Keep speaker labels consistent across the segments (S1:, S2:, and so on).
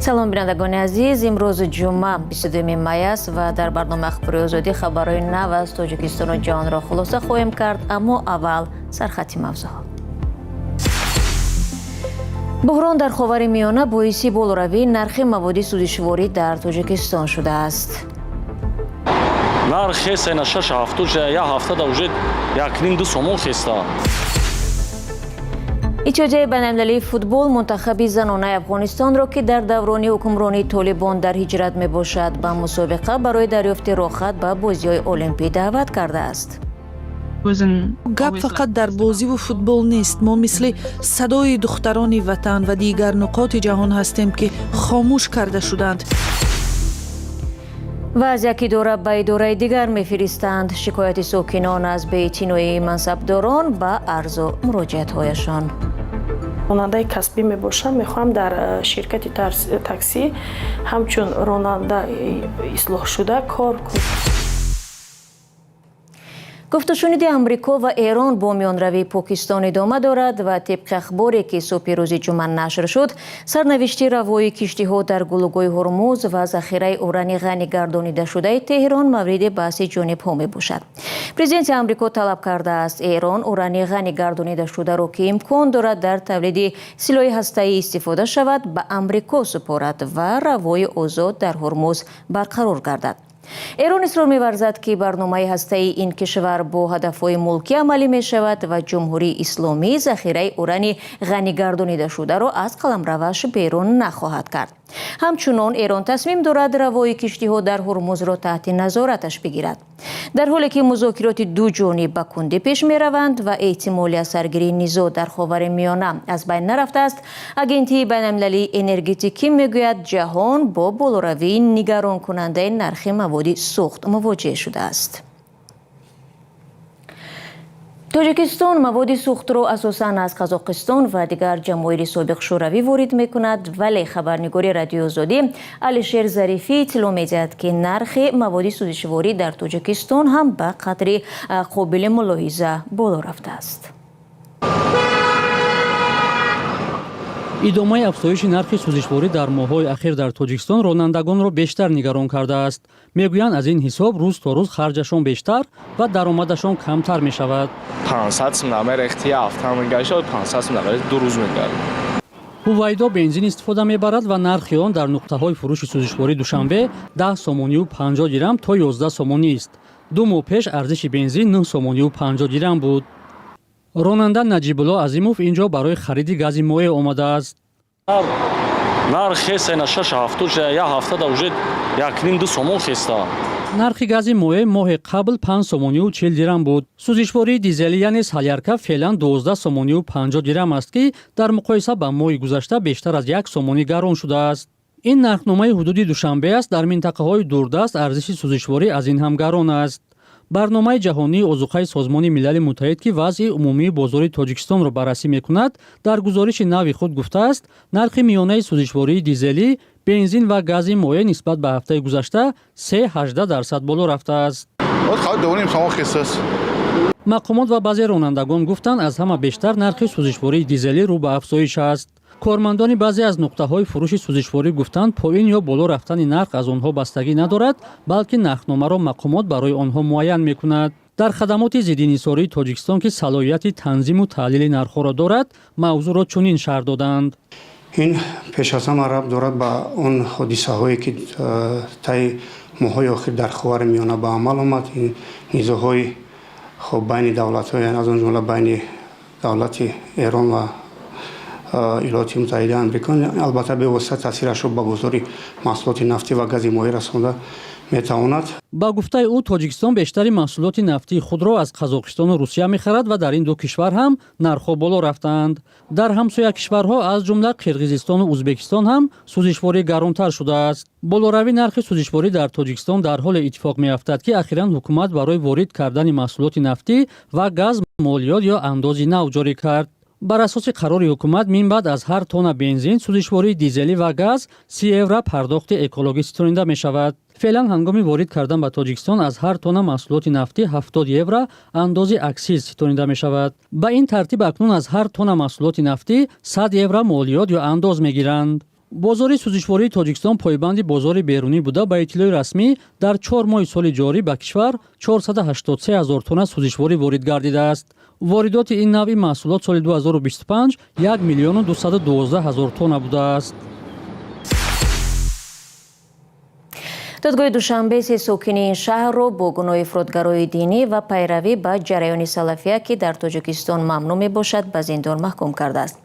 S1: Салом, бинандагони азиз. Имрӯз ҷумъа, 22 май аст ва дар барномаи Ахбори Озодӣ хабарҳои нав аз Тоҷикистону ҷаҳонро хулоса хоҳем кард. Аммо аввал сархати мавзӯъҳо. Буҳрон дар Ховари Миёна боиси болоравии нархи маводи сӯзишворӣ дар Тоҷикистон шудааст.
S2: Нарх хеста, ина шаш ҳафту як ҳафтада уже 1,5-2 сомон хеста.
S1: Иттиҳодияи байналмилалии футбол мунтахаби занонаи Афғонистонро, ки дар даврони ҳукмронии Толибон дар ҳиҷрат мебошад, ба мусобиқа барои дарёфти роҳхат ба бозиҳои Олимпӣ даъват кардааст.
S3: Гап фақат дар бозиву футбол нест. Мо мисли садои духтарони ватан ва дигар нуқоти ҷаҳон ҳастем, ки хомӯш карда шуданд.
S1: Ва аз як идора ба идораи дигар мефиристанд. Шикояти сокинон аз беэътиноии мансабдорон ба арзу муроҷиатҳояшон.
S4: Ронандаи касбӣ мебошам. Мехоҳам дар ширкати таксӣ ҳамчун ронанда ислоҳшуда кор кунам.
S1: Гуфтушуниди Амрико ва Эрон бо миёнравии Покистон идома дорад ва тибқи ахборе, ки субҳи рӯзи ҷумъа нашр шуд, сарнавишти равои киштиҳо дар гулӯгоҳи Ҳурмуз ва захираи урани ғанигардонидашудаи Теҳрон мавриди баҳси ҷонибҳо мебошад. Президенти Амрико талаб кардааст, Эрон урани ғанигардонидашударо, ки имкон дорад дар тавлиди силоҳи ҳастаӣ истифода шавад, ба Амрико супорад ва равои озод дар Ҳурмуз барқарор гардад. Эрон исрор меварзад, ки барномаи ҳастаии ин кишвар бо ҳадафҳои мулкӣ амалӣ мешавад ва Ҷумҳурии Исломӣ захираи урани ғанигардонидашударо аз қаламраваш берун нахоҳад кард. Ҳамчунон Эрон тасмим дорад равои киштиҳо дар Ҳурмузро таҳти назораташ бигирад. Дар ҳоле ки музокироти ду ҷониб ба кундӣ пеш мераванд ва эҳтимоли асаргирии низоъ дар Ховари Миёна аз байн нарафтааст, Агентии байналмилалии энергетикӣ мегӯяд, ҷаҳон бо болоравии нигаронкунандаи нархи маводи сӯхт мувоҷеҳ шудааст. Тоҷикистон маводи сӯхтро асосан аз Қазоқистон ва дигар ҷамоҳири собиқ Шӯравӣ ворид мекунад, вале хабарнигори Радиои Озодӣ Алишер Зарифӣ иттилоъ медиҳад, ки нархи маводи сӯзишворӣ дар Тоҷикистон ҳам ба қадри қобили мулоҳиза боло рафтааст.
S5: Идомаи афзоиши нархи сӯзишворӣ дар моҳҳои ахир дар Тоҷикистон ронандагонро бештар нигарон кардааст. Мегӯянд, аз ин ҳисоб рӯз то рӯз харҷашон бештар ва даромадашон камтар мешавад.
S6: 500 сум намерехти, як ҳафта мегашт, 500 сум намерехти, 2 рӯз мегард.
S5: Ҳувайдо бензин истифода мебарад ва нархи он дар нуқтаҳои фурӯши сӯзишворӣ Душанбе 10 сомонию 50 дирам то 11 сомонӣ аст. 2 моҳ пеш арзиши бензин 9 сомонию 50 дирам буд. Ронанда Наҷибулло Азимов ин ҷо барои хариди гази моеъ омадааст.
S2: Нарх хеста, ина шаш ҳафту як ҳафтада уже 1,5-2 сомон хеста.
S5: Нархи гази моеъ моҳи қабл 5 сомонию 40 дирам буд. Сӯзишвории дизелӣ, яъне солярка, феълан 12 сомонию 50 дирам аст, ки дар муқоиса ба моҳи гузашта бештар аз 1 сомонӣ гарон шудааст. Ин нархномаи ҳудуди Душанбе аст. Дар минтақаҳои дурдаст арзиши сӯзишворӣ аз ин ҳам гарон аст. Барномаи ҷаҳонии озуқаи Созмони Милали Муттаҳид, ки вазъи умумии бозори Тоҷикистонро баррасӣ мекунад, дар гузориши нави худ гуфтааст, нархи миёнаи сӯзишвории дизелӣ, бензин ва гази моеъ нисбат ба ҳафтаи гузашта 3,18% боло рафтааст. Мақомот ва баъзе ронандагон гуфтанд, аз ҳама бештар нархи сӯзишвории дизелӣ рӯ ба афзоиш аст. Кормандони баъзе аз нуқтаҳои фурӯши сӯзишворӣ гуфтанд, поин ё боло рафтани нарх аз онҳо бастагӣ надорад, балки нархномаро мақомот барои онҳо муайян мекунад. Дар хадамоти зиддиинҳисории Тоҷикистон, ки салоҳияти танзиму таҳлили нархҳоро дорад, мавзӯъро чунин шарҳ доданд.
S7: Ин пеш аз ҳама рабт дорад ба он ҳодисаҳое, ки таи моҳҳои охир дар Ховари Миёна ба амал омад. Ин низоъҳои хоб байни давлатҳо, аз он ҷумла байни давлати Эрон ва Иёлоти Муттаҳидаи Амрико, албатта, бевосита таъсирашро ба бозори маҳсулоти нафтӣ ва гази моеъ расонда метавонад.
S5: Ба гуфтаи ӯ, Тоҷикистон бештари маҳсулоти нафтии худро аз Қазоқистону Русия мехарад ва дар ин ду кишвар ҳам нархҳо боло рафтаанд. Дар ҳамсоя кишварҳо, аз ҷумла Қирғизистону Ӯзбекистон ҳам сӯзишворӣ гаронтар шудааст. Болоравии нархи сӯзишворӣ дар Тоҷикистон дар ҳоле иттифоқ меафтад, ки ахиран ҳукумат барои ворид кардани маҳсулоти нафтӣ ва газ молиёт ё андози нав ҷорӣ кард. Бар асоси қарори ҳукумат, минбаъд аз ҳар тонна бензин, сӯзишвории дизелӣ ва газ 30 евро пардохти экологӣ ситонида мешавад. Феълан ҳангоми ворид кардан ба Тоҷикистон аз ҳар тонна маҳсулоти нафтӣ 70 евро андози аксиз ситонида мешавад. Ба ин тартиб, акнун аз ҳар тонна маҳсулоти нафтӣ 100 евро молиёт ё андоз мегиранд. Бозори сӯзишвории Тоҷикистон пойбанди бозори берунӣ буда, ба иттилои расмӣ, дар 4 моҳи соли ҷорӣ ба кишвар 483 ҳазор тонна сӯзишворӣ ворид гардидааст. Воридоти ин навъи маҳсулот соли 2025 1 миллиону 212 ҳазор тонна будааст.
S1: Додгоҳи Душанбе се сокини ин шаҳрро бо гуноҳи ифротгароии динӣ ва пайравӣ ба ҷараёни салафия, ки дар Тоҷикистон мамнӯъ мебошад, ба зиндон маҳкум кардааст.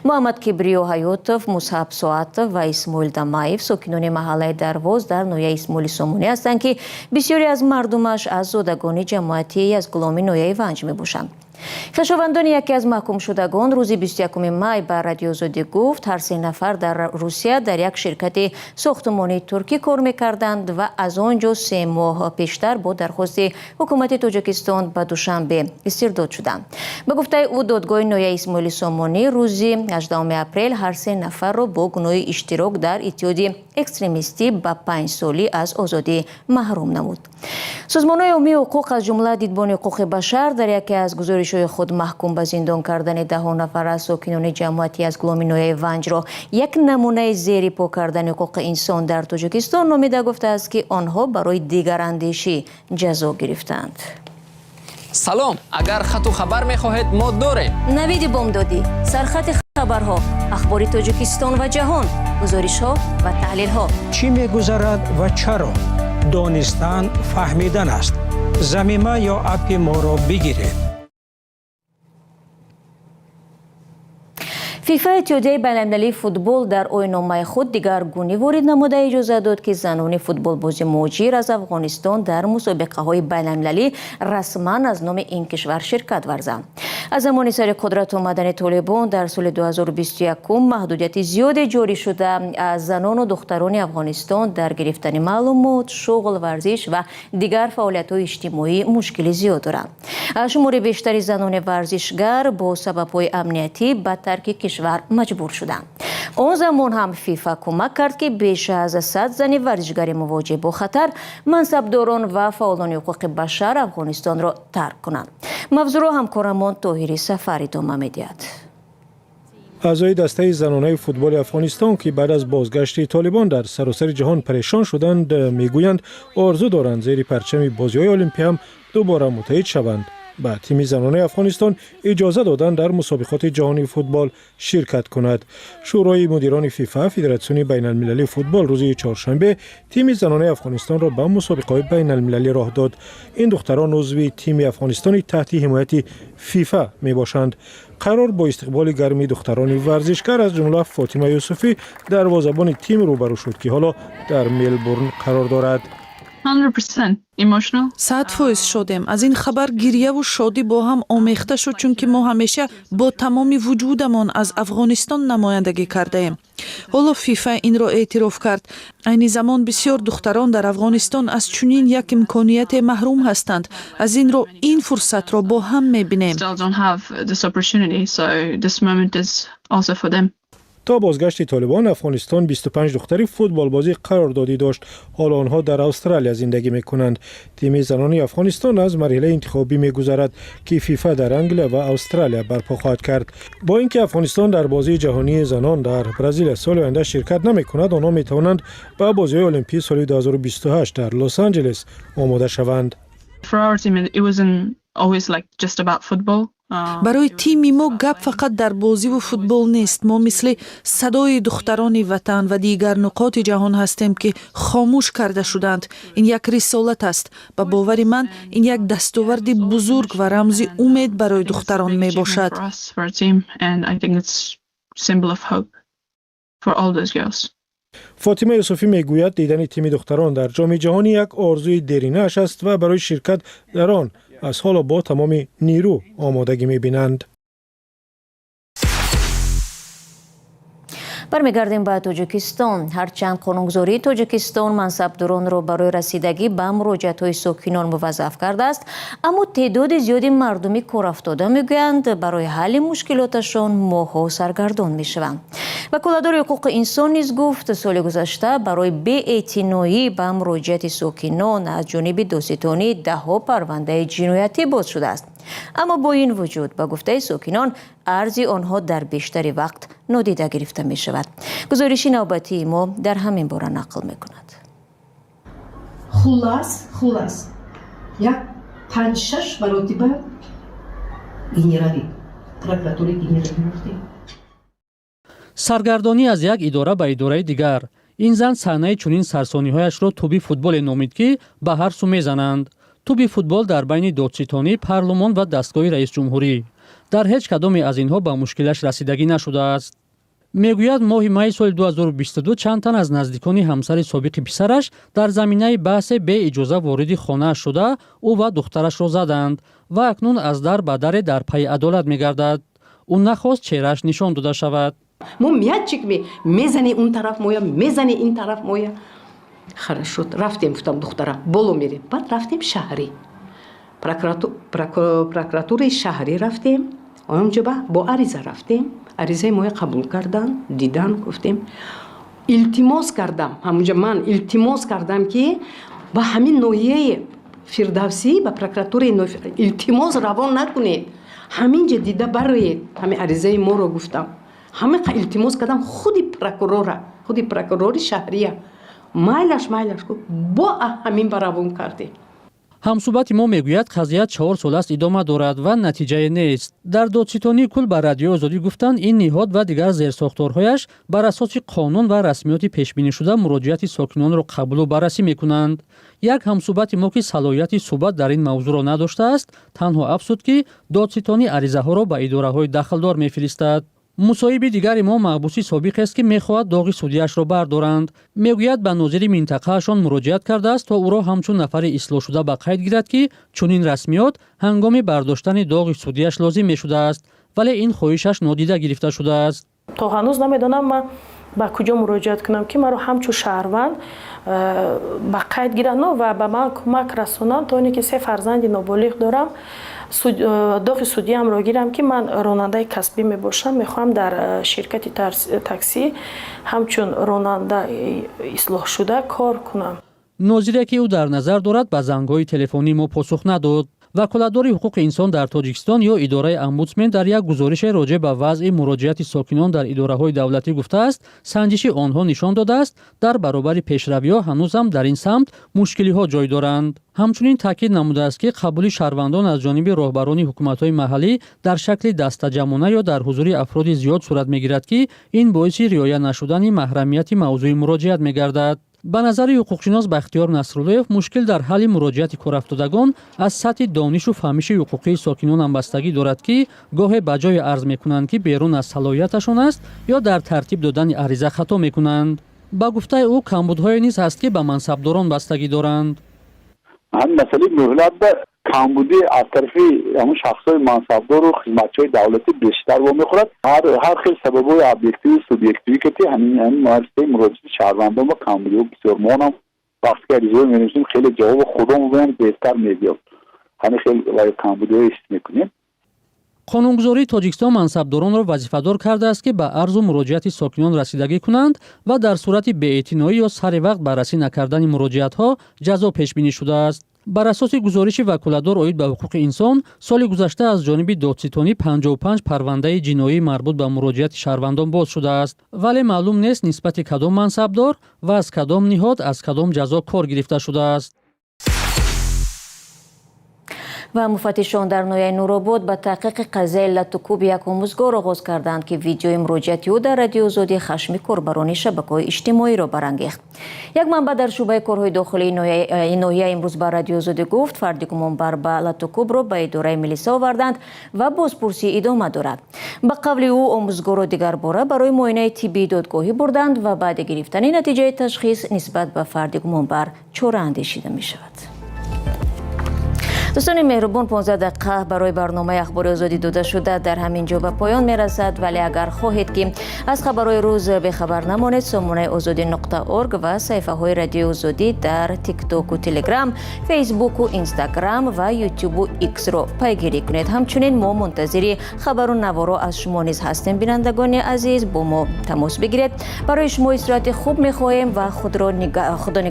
S1: Муҳаммад Кибриё Ҳаётов, Мусҳаб Соатов ва Исмоил Дамаев сокинони маҳаллаи Дарвоз дар ноҳияи Исмоили Сомонӣ ҳастанд, ки бисёре аз мардумаш аз зодагони ҷамоати аз гуломи ноҳияи Ванҷ мебошанд. Хешовандони яке аз маҳкумшудагон рӯзи 21 май ба Радиоозодӣ гуфт, ҳар се нафар дар Русия дар як ширкати сохтумонии туркӣ кор мекарданд ва аз он ҷо 3 моҳ пештар бо дархости ҳукумати Тоҷикистон ба Душанбе истирдод шуданд. Ба гуфтаи ӯ, додгоҳи ноҳияи Исмоили Сомонӣ рӯзи 18 апрел ҳар се нафарро бо гуноҳи иштирок дар иттиҳоди экстремистӣ ба 5 солӣ аз озодӣ маҳрум намуд. Созмонҳои умумии ҳуқуқ, аз ҷумла Дидбони ҳуқуқи башар, дар яке аз гузоришҳои худ маҳкум ба зиндон кардани даҳо нафар аз сокинони ҷамоати аз гуломи ноҳияи Ванҷро як намунаи зери по кардани ҳуқуқи инсон дар Тоҷикистон номида, гуфтааст, ки онҳо барои дигарандешӣ ҷазо гирифтаанд.
S8: Салом! Агар хату хабар мехоҳед, мо дорем.
S1: Навиди бомдодӣ, сархати хабарҳо, ахбори Тоҷикистон ва ҷаҳон, гузоришҳо ва таҳлилҳо.
S9: Чӣ мегузарад ва чаро? Донистан фаҳмидан аст. Замима ё аппи моро бигиред.
S1: ФИФА, Иттиҳодияи байналмилалии футбол, дар оинномаи худ дигаргунӣ ворид намуда, иҷозат дод, ки занони футболбози муҳоҷир аз Афғонистон дар мусобиқаҳои байналмилалӣ расман аз номи ин кишвар ширкат варзанд. Аз замони сари қудрат омадани Толибон дар соли 2021 маҳдудияти зиёде ҷорӣ шуда, аз занону духтарони Афғонистон дар гирифтани маълумот, шуғл, варзиш ва дигар фаъолиятҳои иҷтимоӣ мушкили зиёд доранд. Шумори бештари занони варзишгар бо сабабҳои амниятӣ ба тарки кишвар маҷбур шуданд. Он замон ҳам ФИФА кӯмак кард, ки беш аз 100 зани варзишгари мувоҷеҳ бо хатар, мансабдорон ва фаъолони ҳуқуқи башар Афғонистонро тарк кунанд. Мавзӯъро ҳамкорамон Тоҳири Сафар идома медиҳад.
S10: Аъзои дастаи занонаи футболи Афғонистон, ки баъд аз бозгашти Толибон дар саросари ҷаҳон парешон шуданд, мегӯянд, орзу доранд зери парчами бозиҳои Олимпӣ ҳам дубора муттаҳид шаванд. Ба тими занонаи Афғонистон иҷоза доданд дар мусобиқоти ҷаҳонии футбол ширкат кунад. Шӯрои мудирони ФИФА, Федератсиони байналмилалии футбол, рӯзи чоршанбе тими занонаи Афғонистонро ба мусобиқаҳои байналмилалӣ роҳ дод. Ин духтарон узви тими Афғонистони таҳти ҳимояти ФИФА мебошанд. Қарор бо истиқболи гарми духтарони варзишгар, аз ҷумла Фотима Юсуфӣ, дарвозабони тим, рӯбарӯ шуд, ки ҳоло дар Мелбурн қарор дорад.
S3: 100% шодем. Аз ин хабар гирьяву шодӣ бо ҳам омехта шуд, чунки мо ҳамеша бо тамоми вуҷудамон аз Афғонистон намояндагӣ кардаем. Ҳоло ФИФА инро эътироф кард. Айни замон бисёр духтарон дар Афғонистон аз чунин як имконияте маҳрум ҳастанд. Аз ин рӯ ин фурсатро бо ҳам мебинем.
S10: То бозгашти Толибон Афғонистон 25 духтари футболбозӣ қарордодӣ дошт. Ҳоло онҳо дар Австралия зиндагӣ мекунанд. Тими занони Афғонистон аз марҳилаи интихобӣ мегузарад, ки ФИФА дар Англия ва Австралия барпо хоҳад кард. Бо ин ки Афғонистон дар бозии ҷаҳонии занон дар Бразилия соли оянда ширкат намекунад, онҳо метавонанд ба бозиҳои олимпии соли 2028 дар Лос Анҷелес омода шаванд.
S3: Барои тими мо гап фақат дар бозиву футбол нест. Мо мисли садои духтарони ватан ва дигар нуқоти ҷаҳон ҳастем, ки хомӯш карда шуданд. Ин як рисолат аст. Ба бовари ман, ин як дастоварди бузург ва рамзи умед барои духтарон мебошад.
S10: Фотима Юсуфӣ мегӯяд, дидани тими духтарон дар Ҷоми ҷаҳонӣ як орзуи деринааш аст ва барои ширкат дар он аз ҳоло бо тамоми нирӯ омодагӣ мебинанд.
S1: Бармегардем ба Тоҷикистон. Ҳарчанд қонунгузории Тоҷикистон мансабдоронро барои расидагӣ ба муроҷиатҳои сокинон муваззаф кардааст, аммо теъдоди зиёди мардуми корафтода мегӯянд, барои ҳалли мушкилоташон моҳҳо саргардон мешаванд. Ваколатдори ҳуқуқи инсон низ гуфт, соли гузашта барои беэътиноӣ ба муроҷиати сокинон аз ҷониби додситонӣ даҳҳо парвандаи ҷиноятӣ боз шудааст. Аммо бо ин вуҷуд, ба гуфтаи сокинон, арзи онҳо дар бештари вақт нодида гирифта мешавад. Гузориши навбатии мо дар ҳамин бора нақл мекунад.
S11: Хулас, як панҷ, шаш маротиба генералӣ, прокуратураи генералӣ рафтем.
S5: Саргардонӣ аз як идора ба идораи дигар. Ин зан саҳнаи чунин сарсониҳояшро тӯби футболе номид, ки ба ҳар су мезананд. Тӯби футбол дар байни додситонӣ, парлумон ва дастгоҳи раисҷумҳурӣ. Дар ҳеҷ кадоме аз инҳо ба мушкилаш расидагӣ нашудааст. Мегӯяд, моҳи майи соли 2022 чанд тан аз наздикони ҳамсари собиқи писараш дар заминаи баҳсе беиҷоза вориди хонааш шуда, ӯ ва духтарашро заданд ва акнун аз дар ба даре дар пайи адолат мегардад. Ӯ нахост чеҳрааш нишон дода шавад.
S11: Мо мячик мезани, он тараф моя мезани, ин тараф моя. Хорошо, рафтем, гуфтам, духтара, боло мерем. Баъд рафтем шаҳрӣ, прокуратураи шаҳрӣ рафтем. Онҷо бо ариза рафтем. Аризаи моя қабул кардан, дидан. Гуфтем, илтимос кардам ҳамунҷа, ман илтимос кардам, ки ба ҳамин ноҳияи Фирдавсӣ, ба прокуратураи, илтимос, равон накунед, ҳамин ҷа дида бароед ҳамин аризаи моро, гуфтам. Ҳамин илтимос кардам худи прокурора, худи прокурори шаҳрия. Майлаш, майлаш, гуфт, бо ҳамин ба равон кардем.
S5: Ҳамсӯҳбати мо мегӯяд, қазия 4 сол аст идома дорад ва натиҷае нест. Дар додситонии кул ба Радиои Озодӣ гуфтанд, ин ниҳод ва дигар зерсохторҳояш бар асоси қонун ва расмиёти пешбинишуда муроҷиати сокинонро қабулу баррасӣ мекунанд. Як ҳамсӯҳбати мо, ки салоҳияти суҳбат дар ин мавзӯъро надоштааст, танҳо афзуд, ки додситонӣ аризаҳоро ба идораҳои дахлдор мефиристад. Мусоҳиби дигари мо маҳбуси собиқест, ки мехоҳад доғи судияшро бардоранд. Мегӯяд, ба нозири минтақаашон муроҷиат кардааст, то ӯро ҳамчун нафари ислоҳшуда ба қайд гирад, ки чунин расмиёт ҳангоми бардоштани доғи судияш лозим мешудааст, вале ин хоҳишаш нодида гирифта шудааст.
S4: То ҳанӯз намедонам, ман ба куҷо муроҷиат кунам, ки маро ҳамчун шаҳрванд ба қайд гиранд ва ба ман кӯмак расонанд, то оне ки се фарзанди ноболиғ дорам, доғи судиямро гирам, ки ман ронандаи касбӣ мебошам, мехоҳам дар ширкати таксӣ ҳамчун ронанда ислоҳшуда кор кунам.
S5: Нозире, ки ӯ дар назар дорад, ба зангҳои телефонии мо посух надод. Ваколатдори ҳуқуқи инсон дар Тоҷикистон ё идораи омбудсмен дар як гузорише роҷеъ ба вазъи муроҷиати сокинон дар идораҳои давлатӣ гуфтааст, санҷиши онҳо нишон додааст, дар баробари пешравиҳо ҳанӯзам дар ин самт мушкилиҳо ҷой доранд. Ҳамчунин таъкид намудааст, ки қабули шаҳрвандон аз ҷониби роҳбарони ҳукуматҳои маҳаллӣ дар шакли дастаҷамъона ё дар ҳузури афроди зиёд сурат мегирад, ки ин боиси риоя нашудани маҳрамияти мавзӯи муроҷиат мегардад. Ба назари ҳуқуқшинос Бахтиёр Насруллоев, мушкил дар ҳалли муроҷиати корафтодагон аз сатҳи донишу фаҳмиши ҳуқуқии сокинонам бастагӣ дорад, ки гоҳе ба ҷое арз мекунанд, ки берун аз салоҳияташон аст, ё дар тартиб додани ариза хато мекунанд. Ба гуфтаи ӯ, камбудҳое низ ҳаст, ки ба мансабдорон бастагӣ доранд.
S12: Ҳамин масъалаи муҳлат камбудӣ аз тарафи ҳамун шахсҳои мансабдору хизматчиҳои давлатӣ бештар вомехӯрад. Ҳар хел сабабҳои объективӣ, субъективӣ ки ҳамин муассисаи муроҷиати шаҳрвандон ба камбудиҳо бисёр. Монам вақте ки аризаҳо менависем, хеле ҷавоби худо мегӯям, дертар мебиёд. Ҳамин хел камбудиҳо ҳис мекунем.
S5: Қонунгузории Тоҷикистон мансабдоронро вазифадор кардааст, ки ба арзу муроҷиати сокинон расидагӣ кунанд ва дар сурати беэътиноӣ ё сари вақт баррасӣ накардани муроҷиатҳо ҷазо пешбинӣ шудааст. Бар асоси гузориши ваколатдор оид ба ҳуқуқи инсон, соли гузашта аз ҷониби додситонӣ 55 парвандаи ҷиноӣ марбут ба муроҷиати шаҳрвандон боз шудааст, вале маълум нест, нисбати кадом мансабдор ва аз кадом ниҳод аз кадом ҷазо кор гирифта шудааст.
S1: Ва муфаттишон дар ноҳияи Нуробод ба таҳқиқи қазияи латукӯби як омӯзгор оғоз карданд, ки видеои муроҷиати ӯ дар Радиои Озодӣ хашми корбарони шабакаҳои иҷтимоиро барангехт. Як манбаъ дар шӯъбаи корҳои дохилии ин ноҳия имрӯз ба Радиои Озодӣ гуфт, фарди гумонбар ба латукӯбро ба идораи милиса оварданд ва бозпурсӣ идома дорад. Ба қавли ӯ, омӯзгорро дигарбора барои муоинаи тиббии додгоҳӣ бурданд ва баъди гирифтани натиҷаи ташхис нисбат ба фарди гумонбар чора андешида мешавад. Дӯстони меҳрубон, 15 дақиқа барои барномаи Ахбори Озодӣ дода шуда дар ҳамин ҷо ба поён мерасад. Вале агар хоҳед, ки аз хабарҳои рӯз бехабар намонед, сомонаи озодӣ.орг ва саҳифаҳои Радиои Озодӣ дар Тиктоку, Телеграм, Фейсбуку, Инстаграм ва Ютубу Иксро пайгирӣ кунед. Ҳамчунин мо мунтазири хабару наворо аз шумо низ ҳастем. Бинандагони азиз, бо мо тамос бигиред. Барои шумо истироҳати хуб мехоҳем ва худро худо.